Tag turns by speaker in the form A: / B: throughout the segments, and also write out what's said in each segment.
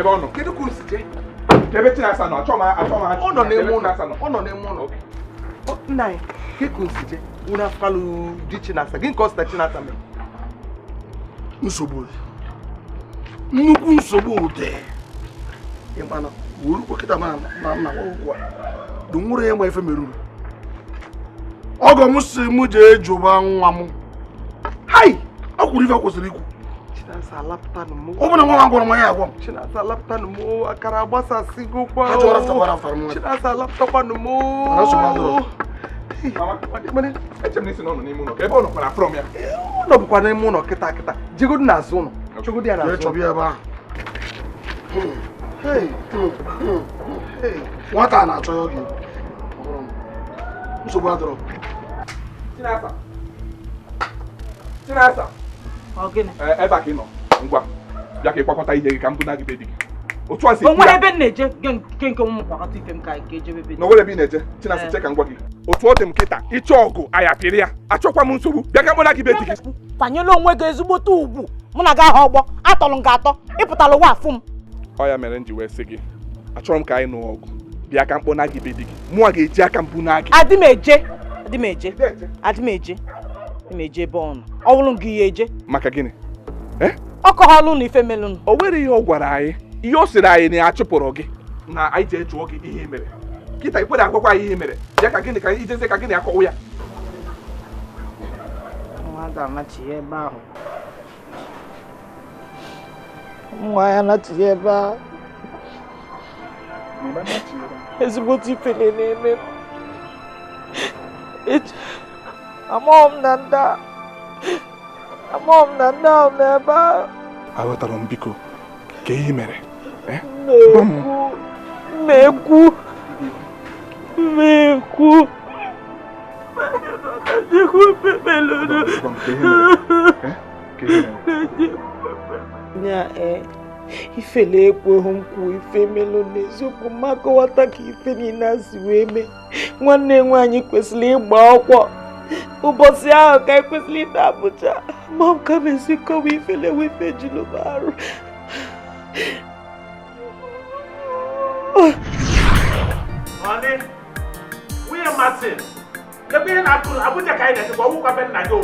A: Ebe ọ nọ?
B: Kedu ka o si jee?
A: Ebe Chinasa nọ, achọ m achọ m.
B: Ọ nọ n'ime ụlọ.
A: Chinasa nọ.
B: Ọ nọ n'ime ụlọ. Nna anyị, ke ka o si jee? Unu afụkwalụ di Chinasa. Gịnị ka ọ sị na Chinasa mere?
C: Nsogbu dị. Nnukwu nsogbu dị. Ịmana wurukwa kịta na na nna ụgwọ a. Dị nwụrụ ya ma ife meruru. Ọgọ m si mụ jee jụba nwa m.
B: Hai!
C: Ọ kwuru ife kwesịrị ikwu.
B: Chinasa alapụtanụ m.
C: Ọ bụ na nwa m gwara m ya agwa m.
B: Chinasa alapụtanụ m. Akara agbasasịgokwa.
C: Ha chọrọ aftakwara aftara m nwa.
B: Chinasa alapụtakwanụ m.
C: Mana nsogbu adịrọ.
A: Mama,
B: Mana
A: eche m na isi na ọ nọ n'ime ụlọ. Ka ebe ọ nọkwara afụrọ m ya.
B: ọ nọbụkwa n'ime ụlọ kịta kịta. Jegodu n'azụ ụlọ. Chọgodu ya
C: Jee
B: n'azụ ụlọ.
C: chọba ya ebe ahụ.
B: Hey! Hey!
C: Nwata a na-achọ ya ọ ga-egbu. Ọ bụrụ m. Nsogbu adịrọ.
A: Chinasa. Chinasa.
D: Ọ gịnị?
A: Ee, ebe a ka ị nọ. Ngwa. Bịa ka ị kwakọta ihe gị ka m buna gị be di gị. Otu a si
D: O nwere ebe m na-eje nke nke m kwakọta ife m ka ka ejebe be
A: na onwere ebe ị na-eje. Chinasa,
D: Ee.
A: che ka m gwa gị. Otu ọ dị m kịta, ịchọ ọgụ anyị apịrị ya. Achọkwa m nsogbu. Bịa ka m kpọna gị be di gị.
D: Kwanyere onwe gị ezigbote ugwu. Mụ na gị ahụ ọgbọ atọlụ m gị atọ ịpụtala ụwa afụ m.
A: Ọ ya mere m ji wee sị gị, achọrọ m ka anyị nụọ ọgụ. Bịa ka m kpọna gị be di gị. Mụnwa ga-eji aka m buna gị.
D: Adị m eje, adị m eje, adị m eje, adị m eje ebe ọ nọ. Ọ wụrụ m gị ya eje.
A: Maka gịnị?
D: Ọ kọghọlụ na ife melụnụ.
A: O nwere ihe ọ gwara anyị. Ihe ọ sịrị anyị na ya chụpụrụ gị. Na anyị jee jụọ gị ihe i mere. Kịta ikwere agwakwa anyị ihe i mere. Bịa ka gịnị ka ijezie ka gịnị akọwụ ya.
D: Nwa ga-anachi ya ebe ahụ. Nwa ya anachi ya ebe ahụ. Ezigbote ifele na-eme m. Amaghị m na ndị a- amaghị m na ndị ahụ nọ ebe ahụ.
A: Aghọtara m biko ka ihe i mere.
D: M na-ekwu, m na-ekwu, m na-ekwu.
A: Gwa m ka ihe mere. Ka ihe mere.
D: Nya ifele ekweghị m kwuo ife melụ n'eziokwu ma kọwata ka ife niile a si wee mee. Nwanne nwaanyị kwesịrị ịgba ọkwọ ụbọchị ahụ ka anyị kwesịrị ịna Abuja. Ma m ka m esi kọwa ifele wee ife juru m arụ.
E: Honey, nwunye Martin, ebe ihe na-akụ Abuja ka anyị na-echekwa ọgwụkwa be nna gị o.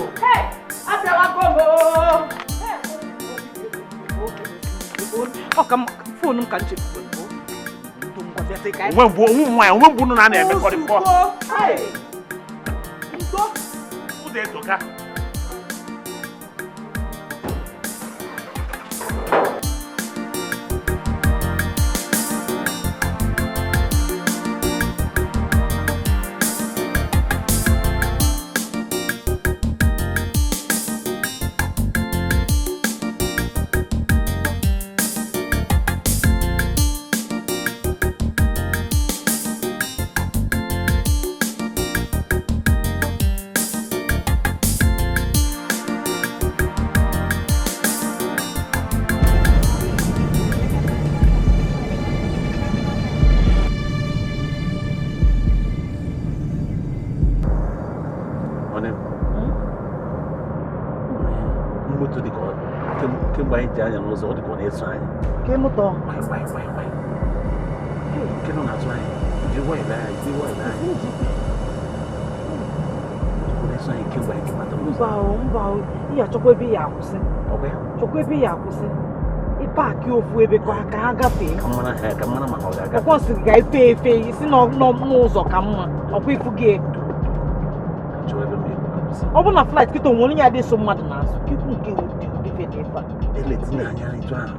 D: Ọ ka m foonu m ka m chefuru.
E: Onwe mgbe onwe nwaanyị onwe mgbe unu na-ana emekọrịkọ. Ụzọ etoka.
F: Honey, moto dị ka kemgbe anyị ji anya n'ụzọ ọ dị ka ọ na-eso anyị.
D: Ke moto?
F: Gbai gbai gbai gbai. Nke nọ n'azụ anyị, jiri nwayọọ lee anya, jiri nwayọọ lee anya. Ọ na-eso anyị kemgbe anyị ji bata n'ụzọ.
D: Mba o, mba o, ị achọkwa ebe ya akwụsị.
F: Ọ bụ ya?
D: Chọkwa ebe ya akwụsị. Ịpaakị ofu ebe ka ha gafee.
F: Ka m mara ha, ka m mara ma ọ ga-agafe.
D: Ọkwa sị ga efe efe isi n'ụzọ ka mma. Ọkwa ifu gị.
F: Ka m chọwa ebe m ga-akwụsị.
D: Ọ bụ na flight kịta onwere onye adị so mmadụ n'azụ. Kekwu nke ụdị ụdị ife dị ebe a.
F: Eletinye anya etu ahụ.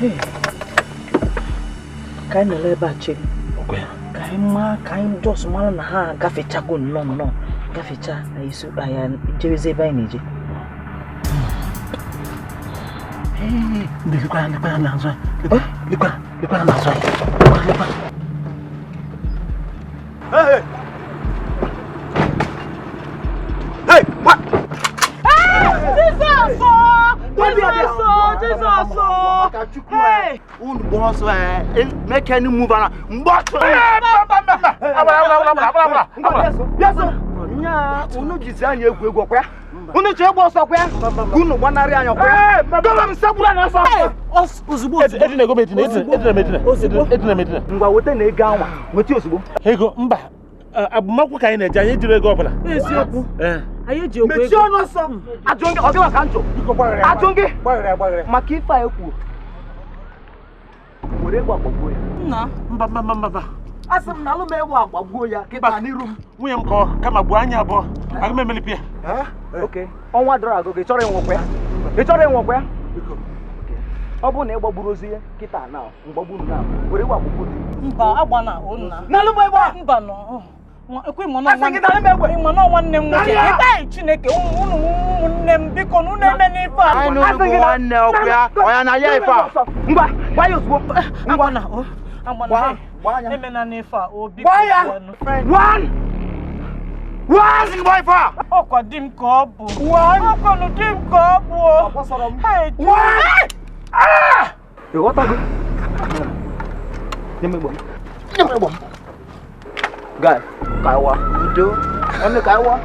D: Ka anyị nọrọ ebe a chere. Ka anyị maa ka anyị just mara na ha agafechago nnọọ nnọọ gafecha anyị so anyị jewezi ebe anyị na-eje.
E: Ndị lekwa lekwa n'azụ anyị. Lekwa lekwa n'azụ anyị. Lekwa.
B: Hey! Hey! What?
D: Jesus! Jesus! Jesus! Hey!
B: Unu boss make any move ana. Mboso.
E: Abala.
B: Yes sir. Nya unu jizi anyị egwu egwu ọkwa ya? Unu chọ egwu ọsọ ọkwa ya? Unu gbanarị anyị ọkwa ya? Dọla m sagburu na ọsọ.
D: Ozugbo
E: Edina ego m edina edina edina.
B: Ngwa weta na ego anwa. Weta ozugbo.
E: Ego mba. Agbamakwụkwọ ka anyị na-eje anyị ejiri ego ọbụla.
D: Eziokwu. Anyị eji okwu ego.
B: Mechie ọnụ ọsọ. Ajụ gị ọ gịwa ka njụ. Ajụ gị. Maka ife a ekwu. Were egwu agbagbuo ya.
D: Nna.
E: Mba.
B: Asị m na alụ m egwu agbagbuo ya kịta n'iru m.
E: Nwunye m ka ọ kama gbuo anya abụọ. Aga m emelipe ya.
B: Okay. Ọnwa dọrọ agụ gị chọrọ ịnwụkwa ya. Ị chọrọ ịnwụkwa ya? Ọ bụrụ na ị gbagburu ozu ya kịta na mgbagbu na were egwu agbagbuo gị.
D: Mba agbana nna.
B: N'alụ m egwu a.
D: Mba nọ. Ekwe mọ na nwanne m nwoke. Ịta Chineke unu ụmụnne m biko na unu eme n'ife a.
B: Anyị nụrụ bụ nwanne ọkụ ya. Ọ ya na ya ife a. Ngwa gba ya ozugbo.
D: Agbana o. Agbana. Emena n'ife a o biko.
B: Gba ya. One. One gba ife a.
D: Ọkwa di m ka ọ bụ.
B: One.
D: Ọkwanụ di m ka ọ bụ o.
B: One. Ah! Ị ghọtago? Nye m egbe m. Nye m egbe m. Guy, kaiwa. Udo. Nwanne kaiwa.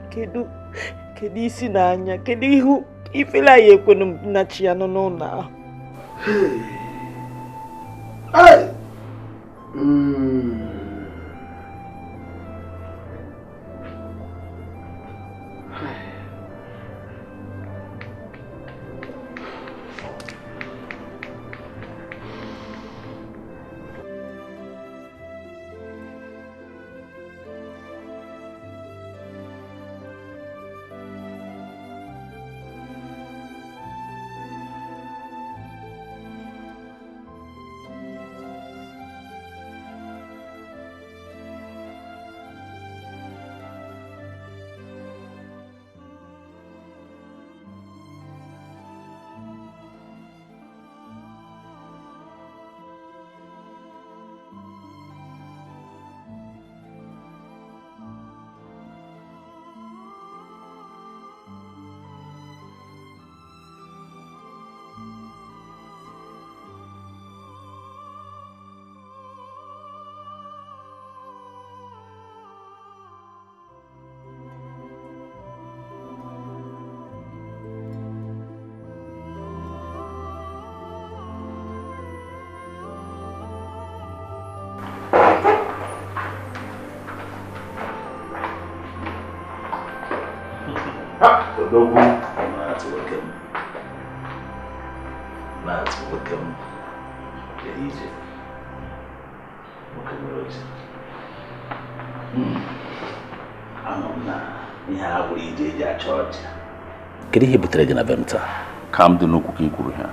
D: Kedu isi na anya kedu ihu ifele anyị ekwenu na chi ya nọ n'ụlọ ahụ.
C: Hey!
F: Odogwu na-atụ nwoke m. Ije. Nwoke nwere oche. Anọ m na ihe a bụrụ ije eji achọ ọcha. Kedu ihe butere gị na be m taa?
G: Ka m dị n'okwu ka i kwuru ha.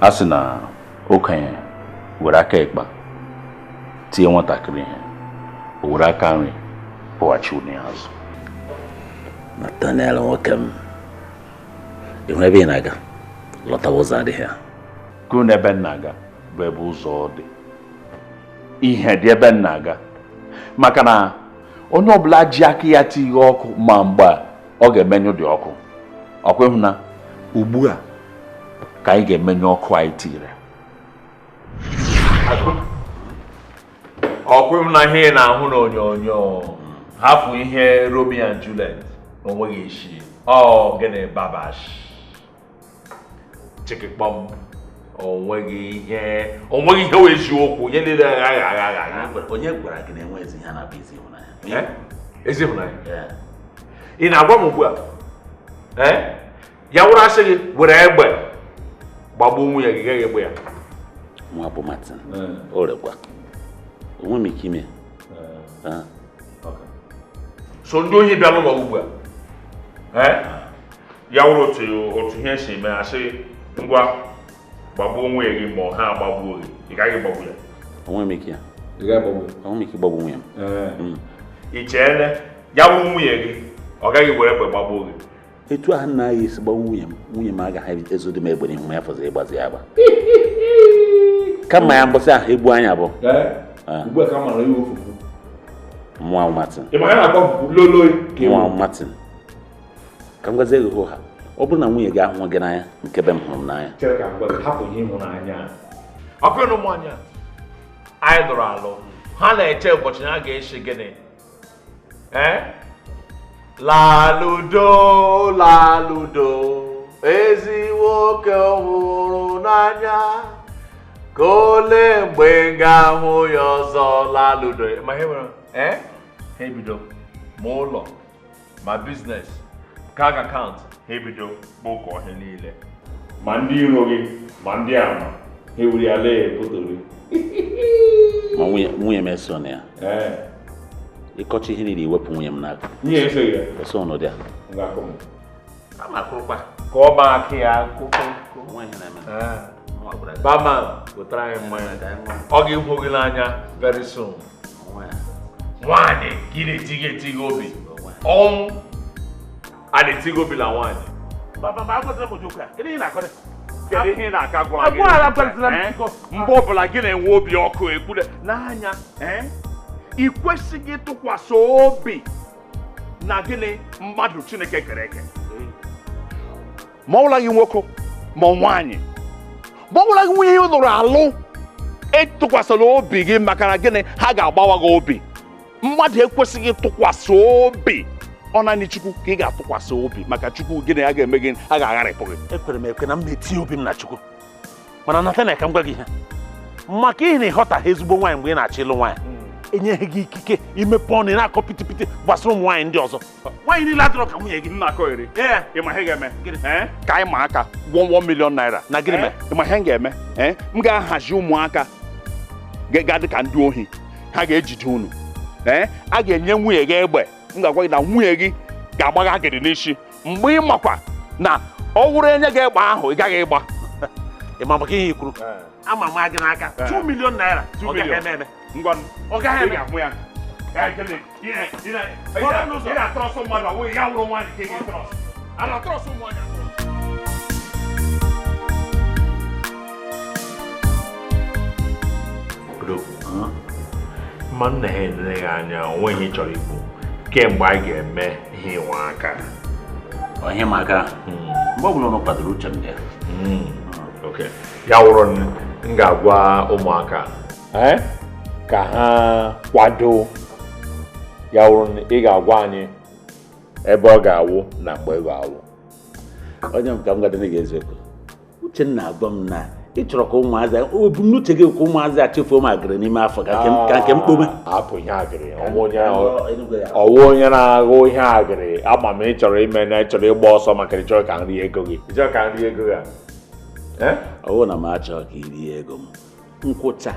G: A sị na okenye were aka ịkpa tie nwatakịrị ihe, o were aka nri kpọghachi unu ya azụ.
F: Nathaniel nwoke m, ị hụrụ ebe ị na-aga? Lọtawa ụzọ adịghị ya.
G: Kwuru na ebe m na-aga bụ ebe ụzọ dị. Ihe dị ebe m na-aga. Maka na onye ọbụla ji aka ya tighe ọkụ ma mgbe ọ ga-emenyụ dị ọkụ. Ọkwa ịhụ na ugbu a ka anyị ga-emenyụ ọkụ anyị tinyere.
H: Ọkwa ịhụ na ihe ị na-ahụ n'onyonyo hapụ ihe Romeo and Juliet na onweghị isi. Ọ gịnị babash chikikpọm onweghị ihe wee eziokwu ihe niile agha agha agha.
F: Onye gwara gị na enwe ezi ihe a na-akpọ ezi ịhụnanya?
H: Ezi ịhụnanya? Ị na-agwa m ugbu a? Ya wụrụ asị gị were egbe gbagbuo nwunye gị, gaghị egbe ya.
F: Nwa bụ Martin, o rekwa onwe m ike ime.
H: So ndị ohi bịa n'ụlọ ugbu a, ya wụrụ otu ihe si mee asị ngwa gbagbuo nwunye gị ma ọ ha agbagbuo gị, ị gaghị gbagbu ya.
F: Onwe m ike ya. Onwe m ike ịgbagbu nwunye m.
H: Ị cheele ya wụrụ nwunye gị, ọ gaghị were egbe gbagbuo gị.
F: Etu ahụ nna anyị esi gbagbu nwunye m, nwunye m agaghị ezodo m egbe n'ihu ma ya fọziri ịgbazi ya agba. Kama ya mbọsị ahụ egbu anyị abụọ.
H: Ugbu a ka mara iwe ofufu.
F: Nwa Martin.
H: Ị ma ya na-akpọ fufu loloi ka
F: Nwa Martin. Ka m gwazie gị hụ ha. Ọ bụrụ na nwunye gị ahụghị gị n'anya, nke be m hụrụ m n'anya.
H: Chere ka m gwa gị, hapụ ihe ịhụnanya. Ọkụ ịnụ ụmụ anyị anyị lụrụ alụ, ha na-eche ụbọchị ha ga-esi gịnị? Laludo, laludo, ezi nwoke hụrụ n'anya, ka ole mgbe m ga-ahụ ya ọzọ laludo. Ma ihe nwere, ha ebido ma ụlọ, ma biznes, bank akaụntụ, ha ebido kpokọ ihe niile. Ma ndị iro gị, ma ndị ama, ha ewere ya lee pụtoro.
F: Ma nwunye m eso na ya. Ịkọcha ihe niile iwepụ nwunye m n'aka.
H: Nwunye esoghị ya?
F: Eso ọnọdụ ya.
H: Ka ọ ma aka ya Barman wetara anyị mmanya. Ọ ga-ehụ gị n'anya very soon. Nwaanyị ka ị na-etighị etighị obi. Ọnwụ a na-etighị obi na nwaanyị. Kedu ihe ị na-aka gwara gị? Mgbe ọbụla gị na-enwe obi ọkụ ekwule n'anya, ị kwesịghị ịtụkwasị obi na gịnị mmadụ Chineke kere eke. Ma ọ bụla gị nwoke ma nwaanyị, ma ọ bụla gị nwunye ị lụrụ alụ, etụkwasịla obi gị maka na gịnị ha ga-agbawa gị obi. Mmadụ ekwesịghị ịtụkwasị obi. Ọ naanị Chukwu ka ị ga-atụkwasị obi maka Chukwu gịnị a ga-eme gị, a ga-agharịpụ gị.
E: Ekwere m ekwe na m na-etinye obi m na Chukwu. Mana Nathaniel ka m gwa gị ihe. Maka ihe na ịghọtaghị ezigbo nwaanyị mgbe ị na-achọ ịlụ nwaanyị, enyeghị gị ikike imepe ọnụ ị na-akọ pitipiti gbasara ụmụ nwaanyị ndị ọzọ. Nwaanyị niile adịrọ ka nwunye gị.
A: Nna akọghịrị. Ị ma ihe ga-eme? Ka anyị ma aka 1 million naira.
E: Na gịnị mee?
A: Ị ma ihe m ga-eme? M ga-ahazi ụmụaka ga-adị ka ndị ohi. Ha ga-ejide unu. A ga-enye nwunye gị egbe. M ga-agwa gị na nwunye gị ga-agbagha agịrị n'isi. Mgbe ị makwa na ọ wụrụ enye gị egbe ahụ, ị gaghị ịgba.
E: Ị ma maka ihe i kwuru? Ama m gị n'aka 2 million naira. Ọ gaghị eme eme.
A: Ngwa,
E: ọ gaghị eme.
A: Ị ga-ahụ ya. Ị na-atrọsụ mmadụ, ọ bụghị ya wụrụ nwaanyị ka ị ga-etrọsụ. A na-atrọsụ ụmụ nwaanyị atrọsụ.
H: Ma nna ha enere gị anya, o nweghị ihe ị chọrọ ikwu kemgbe anyị ga-eme ihe ịnwa aka.
F: Ihe ịma aka? Mgbe ọ bụla ụnụ kwadoro uche m dị ya.
H: Ya wụrụ m ga-agwa ụmụaka ka ha kwado. Ya wụrụ ị ga-agwa anyị ebe ọ ga-awụ na mgbe ọ ga-awụ.
F: Onye m ka m gadịrị gị eziokwu. Uchenna agwa m na ị chọrọ ka ụmụazị ebumnuche gị ka ụmụazị achefuo m agịrị n'ime afọ ka nke mkpome.
H: Hapụ ihe agịrị, ọwụ onye na-aghụ ihe agịrị. Ama m ị chọrọ ime na ị chọrọ ịgba ọsọ maka ị chọrọ ka nri ego gị. Ị chọrọ ka nri ego gị a?
F: Ọwụ na m achọghị ka i rie ego m. Nkwụcha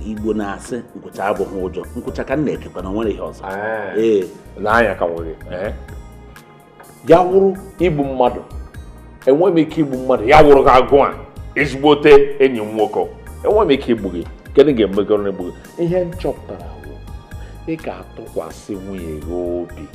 F: Igbo na-asị nkwụcha abụghị ụjọ. Nkwụcha ka m na-ekekwa na nwere ihe ọzọ. Ee,
G: n'anya ka nwere. Ya wụrụ igbu mmadụ, enweghị m ike igbu mmadụ. Ya wụrụ gị agụ a ezigbote enyi m nwoke, enweghị m ike igbu gị. Kedu ga-emegọrọ igbu gị? Ihe m chọpụtara wụ ị ga-atụkwasị nwunye gị obi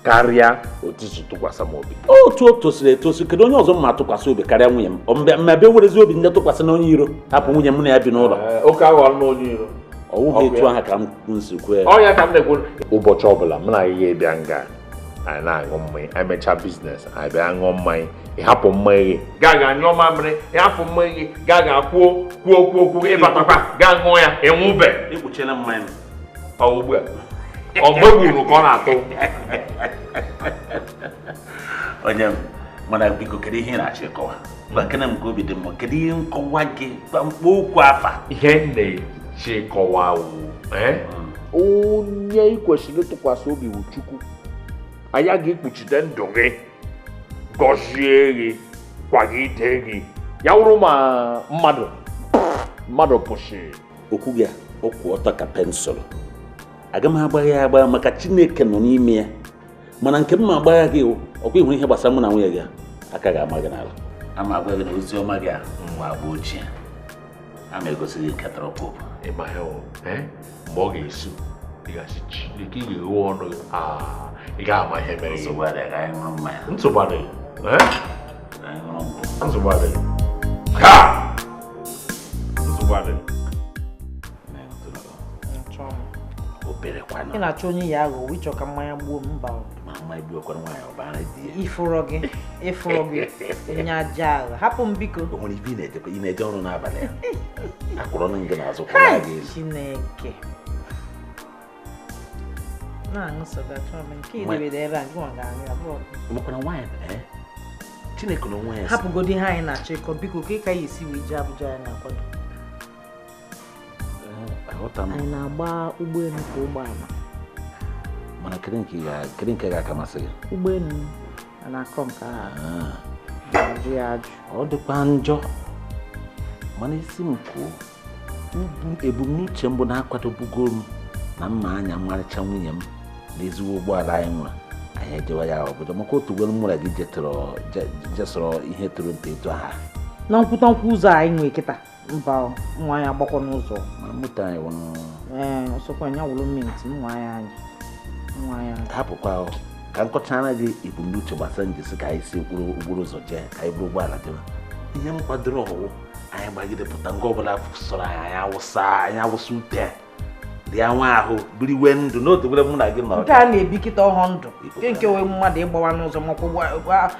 G: karịa otu i si tụkwasị m obi.
F: Otu o tosiri etosi, kedu onye ọzọ m ma atụkwasị obi karịa nwunye m? Mma bịa werezi obi ndị tụkwasị na onye iro, hapụ nwunye m na ya bi n'ụlọ.
G: Oke aghọrọ na onye iro.
F: Ọ wụghị etu ahụ ka m si kwuo ya.
G: Ọ ya ka m na-ekwu. Ụbọchị ọbụla m na gị ga-ebịa nga, anyị na-aṅụ mmanya, anyị mechaa business, anyị bịa ṅụọ mmanya, ịhapụ mmanya gị gaa ga nyụọ mamịrị, ịhapụ mmanya gị gaa ga kwuo kwuo kwuo kwuo, ịbatakwa gaa ṅụọ ya, ịnwụbe.
F: Ekpuchiela mmanya m.
G: Ọ ugbu a ọ mgbe gburu ka ọ na-atụ.
F: Onye m mana biko, kedu ihe ị na-achọ ịkọwa? Gwa kene m ka obi dị mma. Kedu ihe nkọwa gị? Gwa mkpọ okwu afa.
G: Ihe m na-eche ịkọwa wụ onye ị kwesịrị ịtụkwasị obi wụ Chukwu. Anya gị kpuchite ndụ gị, gọzie gị, kwagide gị. Ya wụrụ ma mmadụ mmadụ pụsị
F: okwu gị a okwu ọtọ ka pensụl. Aga m agbagha ya agbagha maka Chineke nọ n'ime ya. Mana nke m ma agbagha gị ọkwa ịhụ ihe gbasara mụ na nwunye gị aka ga-ama gị n'ala. Ama agwa gị na ozi ọma gị a mgbe agba ochie ama egosi gị nke tọrọ popu.
G: Ịma ihe mgbe ọ ga-esu ị ga-asị Chineke, ị ga-eghe ọnụ gị, ị ga-ama ihe mere gị.
F: Nsogbu adịghị, ka anyị ṅụrụ mmanya.
G: Nsogbu adịghị.
F: Ka anyị ṅụrụ nkwụ.
G: Nsogbu adịghị. Ha! Nsogbu adịghị.
F: Obere kwanụ.
D: Ị na-achọ onye ya aghụghọ, ịchọ ka mmanya gbuo m mba.
F: Ma mmanya gbuokwara nwaanyị ọbara di ya.
D: Ịfụrọ gị, ịfụrọ gị, onye aja agha. Hapụ m biko.
F: O nwere ibe ị na-ejekwa, ị na-eje ọrụ n'abalị a. Akwụrụ ọnụ gị n'azụ kwụrụ gị ezi.
D: Chineke. Na-aṅụ sọga chọọ m nke idebere ebe a, gị nwa ga-aṅụ ya abụọ.
F: Nwekwara nwaanyị, Chineke na onwe ya.
D: Hapụgodi ihe anyị na-achọ ịkọ biko, ka ị ka ya esi wee jee Abuja anyị na-akwado. Anyị na-agba ụgbọelu ka ụgbọala.
F: Mana kedu nke ga-aka masị gị?
D: Ụgbọelu a na-akọ nke ahụ. Ya ajụ.
F: Ọ dịkwa njọ. Mana isi m kwuo, ebumnuche mbụ na-akwadobugo m na mma anya mmarịcha nwunye m na ezigbo ụgbọala anyị nwere. Anyị ejewa ya obodo maka otu ugboro m nwere gị jesọrọ ihe toro nta etu aha.
D: Na nkwụtankwụ ụzọ anyị nwee kịta. Mba, nwa anyị agbakọ n'ụzọ.
F: Mana moto anyị wụrụ.
D: Ee, ọsọkwa anyị awụrụ minti, nwa anyị anya. Nwa anyị anya.
F: Hapụkwa ka nkọchara gị ebumnuche gbasara njesi ka anyị si okporo ụzọ jee, ka anyị bụrụ ụgbọala jebe. Ihe m kwadoro ọwụ anyị gbagide pụta nga ọbụla sọrọ anyị, anyị awụsa ute dị anwa ahụ biriwe ndụ n'otu gwere mụ na gị nọ.
D: Nke a na-ebi kịta ọhọ ndụ nke wee mmadụ ịgbawa n'ụzọ makwa.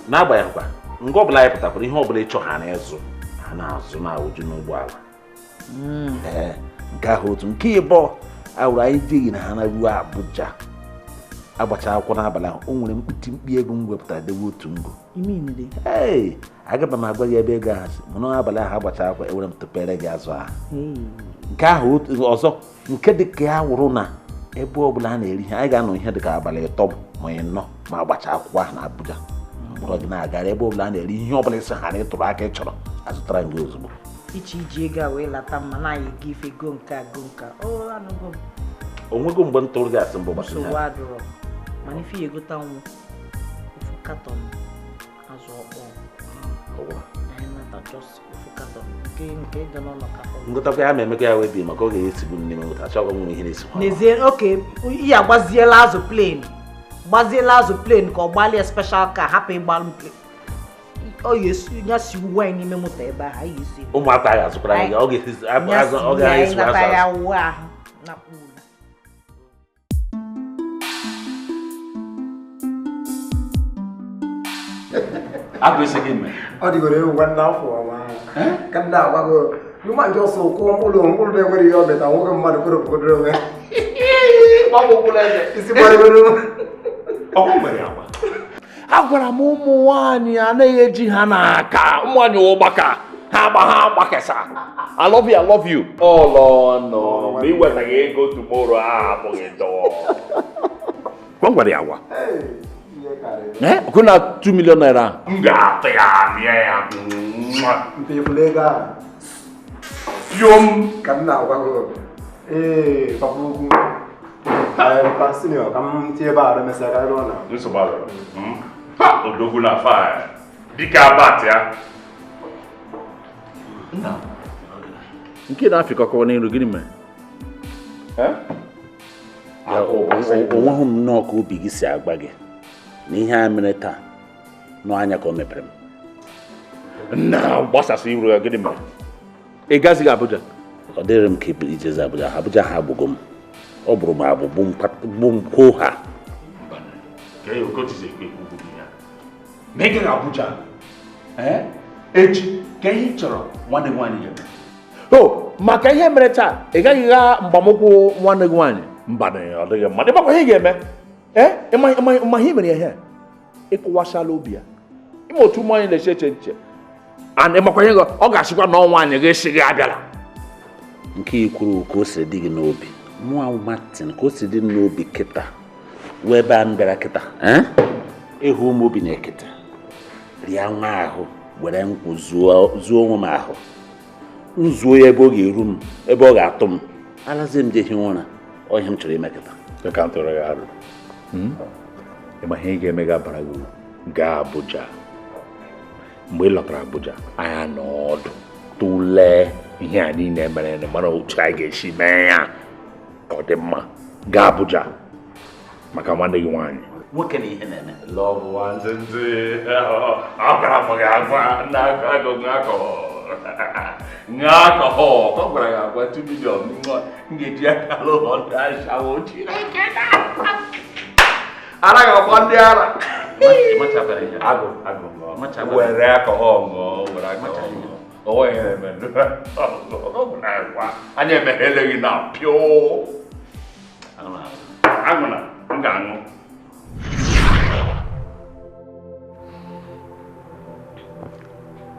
F: N'agbanyeghịkwa nga ọbụla anyị pụtakwara ihe ọbụla ịchọ ha na-ịzụ ha na-azụ na-awụju n'ụgbọala. Ee, nke ahụ otu. Nke ịbọ awụrụ anyị dịghị na ha na ruo Abuja agbacha akwụkwọ n'abalị ahụ, o nwere mkpịtị mkpi ego m wepụtara dewe otu ngo. Ee, agaba m agwa gị ebe ego ahụ si, mana n'abalị ahụ agbacha akwụkwọ ewere m tụpere gị azụ ahụ. Nke ahụ ọzọ nke dị ka ya wụrụ na ebe ọbụla a na-eri ihe anyị ga-anọ ihe dị ka abalị 3 ma 4 ma agbacha akwụkwọ ahụ na Abuja. Mkpọrọ gị na-agara ebe ọbụla a na-eri ihe ọbụla isi ha na ịtụrụ aka ị chọrọ azụtara gị ozugbo.
D: Iche iji ego a wee lata mma na anyị ga ife go nke a go nke a. O anụgo m.
F: O nwego mgbe m tụrụ gị asị mbụ gbasara
D: nsogbu adịrọ, mana ife ya egota nwụ ofu katọn azụ ọkpọọ. Anyị nata just ofu katọn nke dị n'ụlọ ka ọ.
F: Ngotakwa ya ma emekọ ya wee bi maka ọ ga-esigbu nne m ngota achọghị m ihe na-esikwa.
D: N'ezie, oke ihe agbaziela azụ plen. Gbaziela azụ plen ka ọ gbalịa special car hapụ ịgbalụ plen. Ọ ya si uwe anyị n'ime moto ebe ahụ, anyị esi.
F: Ụmụaka anyị azụkwara anyị, ọ ga-esi azụ, ọ ga-esi azụ.
D: Ya uwe ahụ na ụlọ.
F: Agụ isi gị mee.
I: Ọ dịgoro ewu nwanne afọ ọma. Ka m na-agwa gị, ịma nje ọsọ kwụọ mkpụrụ mkpụrụ na-enwere ihe ọ meta nwoke mmadụ kwere obodo onwe. Isi gbarịgoro.
G: Ọ nwere agwa. Agwara m ụmụ nwaanyị anaghị eji ha n'aka. Ụmụ nwaanyị ụgbaka ha agba ha agbakesa. I love you, I love you. Ọlọ nọ ma ị wetaghị ego tomorrow a abụghị dọọ. Gwa m gwara ya agwa. Kwụ na 2 million naira. M ga-atụ ya mịa ya.
I: Mpe ifuru ego ahụ.
H: Piom.
I: Ka m na-agwa gị. Ee, papa ukwu. Pa senior, ka m tie ebe a remesịa ka anyị rụọ na.
H: Nsogbu adịrọ. Ha! Odogwu na fire. Dike abat ya.
F: Nke na-afịkọkọwa n'elu gịnị mere? Onweghị m nnọọ ka obi gị si agba gị na ihe a mere taa n'anya ka o mepere m.
H: Nna gbasasị iru ya gịnị mere? Ị gazighị Abuja?
F: Ọ dịrị m ka ijezi Abuja. Abuja ha agbụgo m. Ọ bụrụ m agbụ gbu m kwoo ha.
H: Ma ị gaghị Abuja echi ka ihe ị chọrọ nwanne gị nwaanyị ga-eme. O maka ihe mere taa ị gaghị gha mgbamụkwụ nwanne gị nwaanyị. Mba na ọ dịghị mma. Ịmakwa ihe ị ga-eme. Ịma ihe mere ihe ịkụwashala obi ya. Ịma otu ụmụ anyị na-eche eche nche. And ịmakwa ihe ọ ga-asịkwa na ọnwa anyị ga-esi gị abịala.
F: Nke i kwuru ka o siri dị gị n'obi. Mụa Martin ka o siri dị n'obi kịta wee ebe a m bịara kịta. Ịhụ ụmụ obi na-eketa. Rịa nwa ahụ were nkwụ zuo onwe m ahụ. Nzuo ya ebe ọ ga-eru m, ebe ọ ga-atụ m. Alazie m jehi ụra. Ọ ihe m chọrọ ime kịta.
H: Ka m tụrụ ya arụ. Ịma ihe ị ga-eme ga-abara gị uru. Gaa Abuja. Mgbe ị lọtara Abuja, anyị anọ ọdụ tụlee ihe a niile mere na mara otu anyị ga-esi mee ya ka ọ dị mma. Gaa Abuja maka nwanne gị nwaanyị.
F: Nwoke na ihe na-eme.
H: Love nwantịntị. Agwara m gị agwa na agụ alcohol. Ṅụọ alcohol. Ka ọ gwara gị agwa 2 million m ga-eji aka lụọ ndị ashawo Chineke na. Anaghị agba ndị ara. Agụ agụ ṅụọ. Were alcohol ṅụọ, were alcohol ṅụọ. O nweghị ihe na-eme. Anyị emeghele gị na pịọ. Aṅụna, m ga-aṅụ.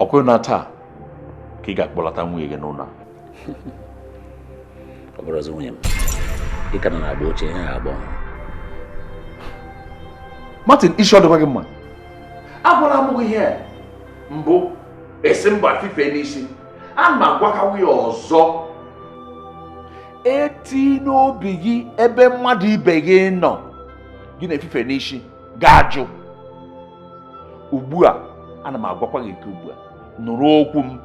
H: Ọ kwere na taa ka ị ga-akpọlata nwunye gị n'ụlọ a?
F: Ọ bụrụ ọzọ nwunye m, ị ka nọ na-agba ochie ihe agba ọhụrụ.
H: Martin, isi ọ dịkwa gị mma? Agwara m gị ihe mbụ esi mba fife n'isi. Ana m agwakawa ya ọzọ. Eti n'obi gị ebe mmadụ ibe gị nọ gị na-efife n'isi ga-ajụ. Ugbu a ana m agwakwa gị nke ugbu a, nụrụ okwu m.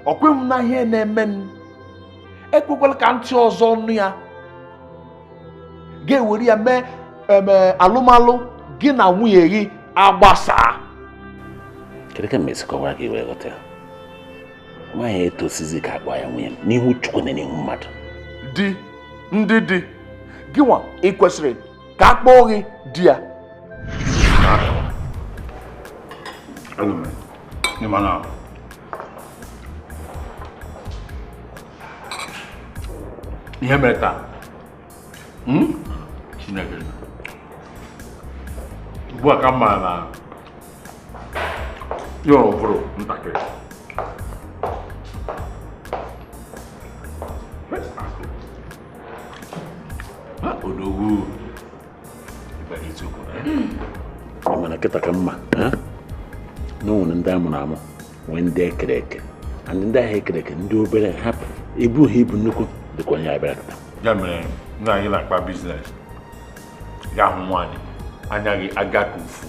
H: Ọ kweghị m na ihe na-eme m. Ekwekwala ka ntị ọzọ nụ ya. Ga-ewere ya mee alụmalụ gị na nwunye gị agbasaa.
F: Kedu ka m esi kọwara gị wee ghọta ya? Nwaanyị etosizi ka akpọ ya nwunye m n'ihu Chukwu na n'ihu mmadụ.
H: Di ndị di gị nwa ị kwesịrị ka a kpọọ gị di ya. Ihe mere taa Chineke ugbu a ka m mara na ya ụvụrụ ntakịrị. Odogwu
F: mana kịta ka mma na o nwere ndị a mụrụ amụ nwee ndị ekere eke and ndị ahụ ekere eke ndị obere hapụ ibu ha ibu nnukwu dịka onye abịara kịta.
H: Ya mere nna anyị na-akpa biznes ya hụ nwaanyị anya gị aga ka ufu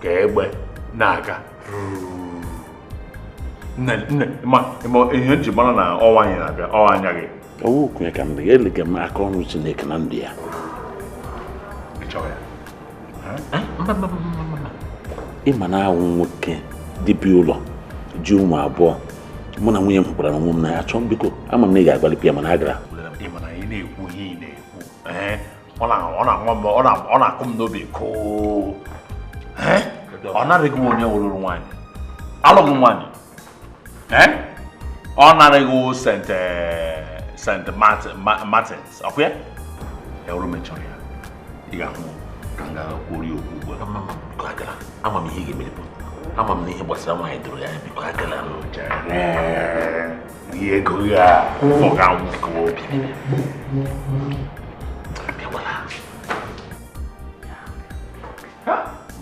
H: ka egbe na-aga. Nne ma ihe nji mara na ọnwa anyị na-abịa ọnwa anya gị.
F: Ọwụ okwunye ka m dị elega m aka ọrụ Chineke na ndụ ya.
H: Ị chọrọ ya?
F: Ịma na awụ nwoke dibịa ụlọ ji ụmụ abụọ mụ na nwunye m hụkwara onwe m n'anya chọọ biko ama m na ị ga-agbalịpụ ya mana a gara.
H: Ị ma na ị na-ekwu ihe ị na-ekwu ọ na-akụ m n'obi koo. Ọ narịghị onye wụrụrụ nwaanyị alụghị nwaanyị. Ọ narịghị St. Martins ọkwa ya? Ya wụrụ mechọrọ ya ị ga-ahụ ka m ga-akwụrụ ya okwu ugbu a.
F: Biko agala, ama m ihe ị ga-emeripụ. Ama m na ihe gbasara nwaanyị doro ya biko agala.
H: Ihe ego ya ọ ga-anwụ ka obi.
F: Bịakwala.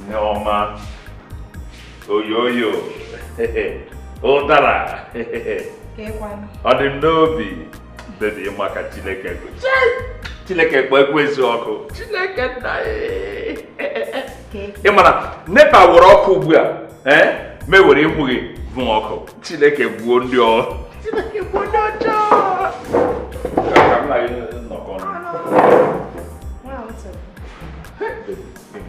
H: Nneọma oyoyo ụdara
G: Ọ dị m n'obi baby maka Chineke. Chineke kpọọ ekwensu ọkụ. Chineke nna ị mara NEPA were ọkụ ugbu a me were ihu gị vụ ọkụ. Chineke gbuo ndị ọ. Chineke gbuo ndị ọjọọ. Ka m na gị nnọkọ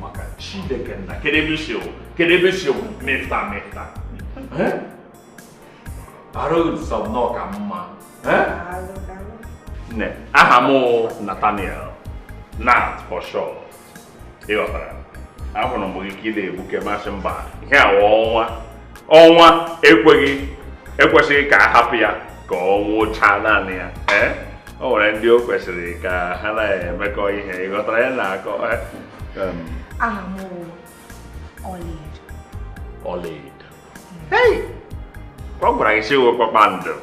G: maka Chineke nna kedu ebe isi kedu mịta mịta. Arụ nsọ m nọ ka mma. Nne, aha m Nathaniel, Nat for short. Ị ghọtara? Ahụrụ m gị ka ị na-egbuke masị mba. Ihe a ọnwa. Ọnwa ekwesịghị ka a hapụ ya ka ọ nwụchaa naanị ya. O nwere ndị o kwesịrị ka ha na-emekọ ihe. Ị ghọtara ya na-akọ?
J: Aha m Ọlaedo.
G: Ọlaedo. Hey! Ọ gwara gị sị wee kpakpando.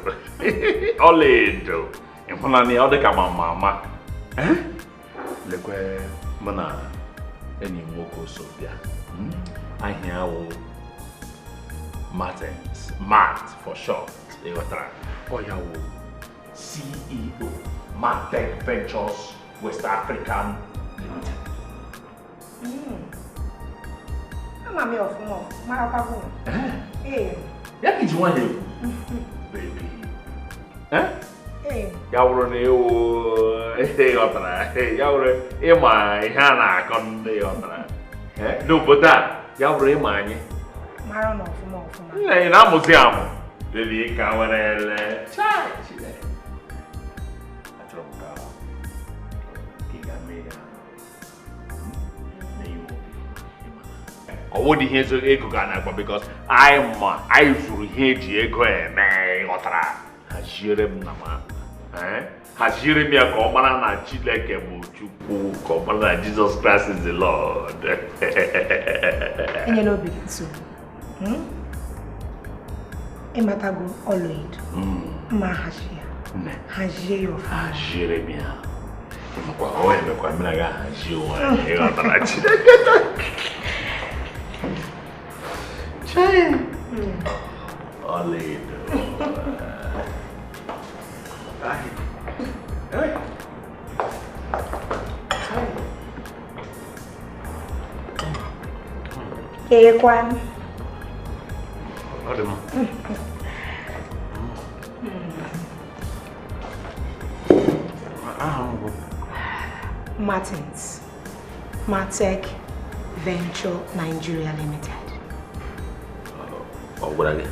G: Ọlaedo. Ịhụnanya ọ dị ka mama ama. Lekwe mụ na enyi m nwoke so bịa. Ahịa wụ Martins, Mart for short. Ị ghọtara? Ọ ya wụ CEO Martech Ventures West African Limited.
J: Ama m ya ọfụma marakwa gị. Ee.
G: Ya ka iji nwayọ ekwu. Baby. Ya wụrụ na ewu ghọtara, ya wụrụ ịma ihe a na-akọ ndị ghọtara n'obodo a, ya wụrụ ịma anyị.
J: Mara na ọfụma ọfụma.
G: Nna ị na-amụzi amụ. Baby ka nwere ele. Achọrọ m ka ị ga mee ya. Ọ wụdị ihe ego ga na-agba because anyị ma anyị zụrụ ihe eji ego eme ghọtara. Haziere m na ma haziere m ya ka ọ mara na Chineke bụ Chukwu, ka ọ mara na Jesus Christ is the Lord.
J: Enyela obi gị nsogbu. Ịmatago Ọlaedo. Mma hazie ya. Hazie ya ọfụma.
G: Haziere m ya. Ịmakwa ọ emekwa m na ga-ahazi onwe anyị ghọtara Chineke. Ọlaedo.
J: Kekwan.
E: Ọ dị mma. Aha m bụ
J: Martins, Martech Venture Nigeria Limited.
F: Ọ gwara gị?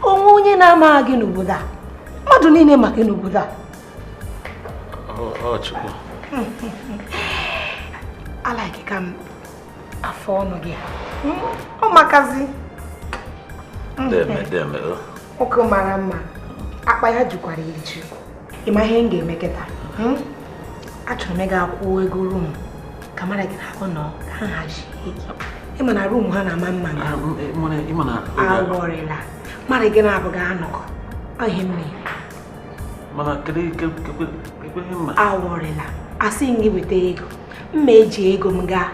J: Onwe onye na-amaghị gị n'obodo a. Mmadụ niile ma gị n'obodo a.
E: Ọ Chukwu.
J: Alaiki ka m afọ ọnụ gị. Ọ makazi.
F: Deme deme.
J: Nwoke mara mma. Akpa ya jukwara eju. Ị ma ihe m ga-eme kịta? Achọrọ m ịga akwụ ego rum ka mara gị na-akọ nọ ka ha hazie gị. Ị ma na rum ha na-ama mma. Awọrịla. Mara gị na-abụghị anọkọ. Ọ ihe m mere.
E: Mana kedu mma?
J: Awọrịla. Asị m gị weta ego. Mma eji ego m gaa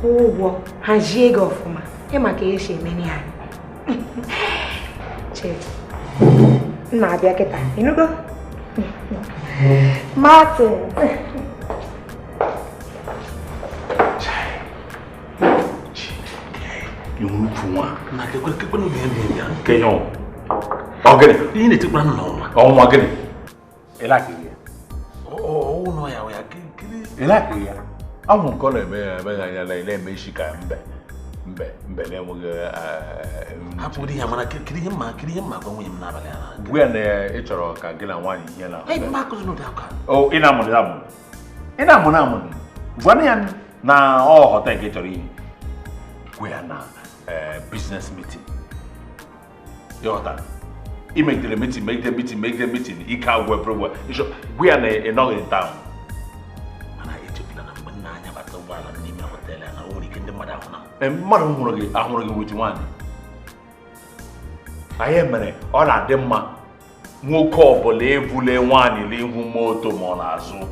J: kwụọ ụgwọ hazie ego ọfụma. Ịma ka esi eme ya. Che. M na-abịa kịta. Ịnụgo? Martin.
E: Na kekwe n'obi ya
G: Ke ihe ọ gịnị?
E: Ihe na-etikwa m n'ọnwa.
G: Ọnwa gịnị? Ị lakịghị ya?
E: Ọ ya ya kiri.
G: Ị lakịghị ya? Ahụ nke ọ na-eme ya eme ya na-eme isi ka mbe mbe mbe na-enweghị
E: hapụ di ya mana kiri ihe mma gwa nwunye m n'abalị a.
G: Gwa ya na ị chọrọ ka gị na nwaanyị ihe na.
E: Ee, mma akụzi n'ụdị akwa.
G: O ị na-amụ amụ. Ị na-amụ amụ. Gwa ya na ọ họtel ka ị chọrọ ihe. Gwa ya na business meeting. Ịghọtara? I megidere meeting, ike agwụ everywhere. Gwa ya na ị nọghị in town.
E: Mana echefula na mgbe nna anya bata ụgbọala m n'ime họteelụ a na o nwere ike ndị mmadụ ahụ na m.
G: Mmadụ hụrụ gị ahụrụ gị wit nwaanyị. Anyị mere ọ na-adị mma nwoke ọbụla ebule nwaanyị n'ihu moto ma ọ na-azụ.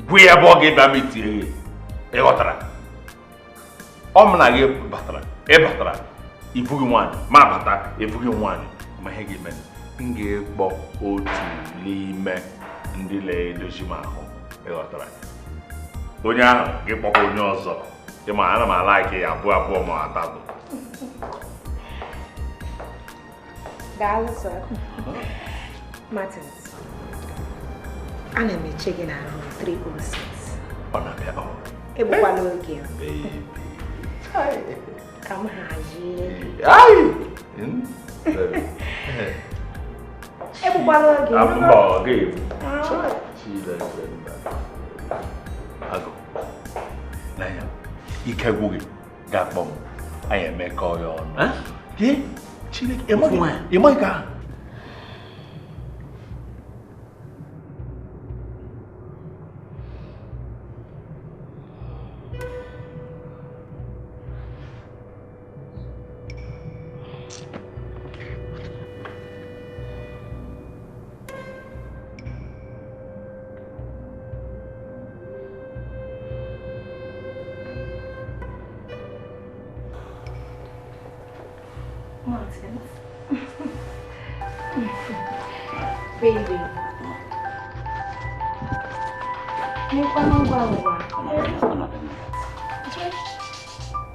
G: Gwa ya ebe ọ ga-ịbịa meetie gị. Ịghọtara? Ọ mụ na gị batara, ị batara, ibughị nwaanyị, ma bata, ebughị nwaanyị. Ma ihe ga-eme m ga-ekpọ otu n'ime ndị na-edozi m ahụ ịghọtara onye ahụ ga-ekpọkwa onye ọzọ ịma ana m alaiki ya abụọ abụọ ma atọ.
J: Daalụ sir. Martins, ana m eche gị na room 306.
G: Ọ na-abịa ọ.
J: Egbukwala oge. Ka m hazie. Egbukwala oge.
G: Mba, ọ ga-egbu. Agụ. N'anya, ike gwụ gị ga-akpọ m. Anyị emekọ ya ọnụ. Chineke, ịmaghị ka
J: Martins. Baby.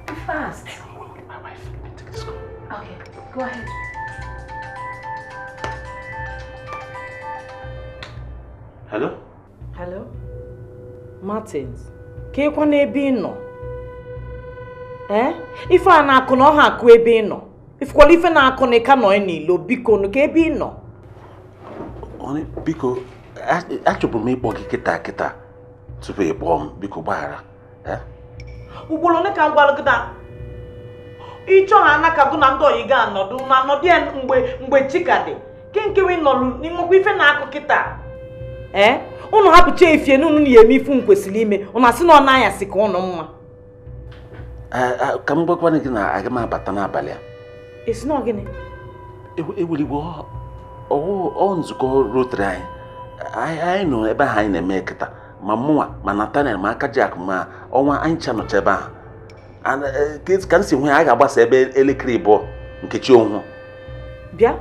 J: Be fast.
E: My wife, take this call.
J: Okay, go ahead.
E: Hello?
D: Hello? Martins, ka ebe ị nọ? Eh? Ife a na-akụ na ọha akụ ebe ị nọ. Ifụkwala ife na-akụ na ịka nọ n'ilo, biko nụ ka ebe ị nọ.
E: Biko, achọburu m ịkpọ gị kịta kịta tupu ị kpọọ m, biko gbaghara.
D: Ugboro ole ka m gwara gị na ịchọ ha anaka gụ na ndị oyi ga-anọdụ na anọdụ ya mgbe chi ka dị. Ke nkewe nọlụ n'imekwa ife na-akụ kịta. Ee, ụnụ hapụcha efie na unu ya eme ifu m kwesịrị ime, ụnụ asị na ọ na-anyasị ka ụnụ mma.
E: Ka m gwakwana gị na aga m abata n'abalị a.
D: Esi na gịnị?
E: Ewuligbo ọ nzukọ Rotary anyị. Anyị nọ ebe ahụ anyị na-eme kịta ma mụnwa ma Nathaniel ma Akajiakụ ma ọnwa anyị ncha nọcha ebe ahụ. Ka m si hụ ya, a ga-agbasa ebe elekere 2 nke chi onwụ.
D: Bịa,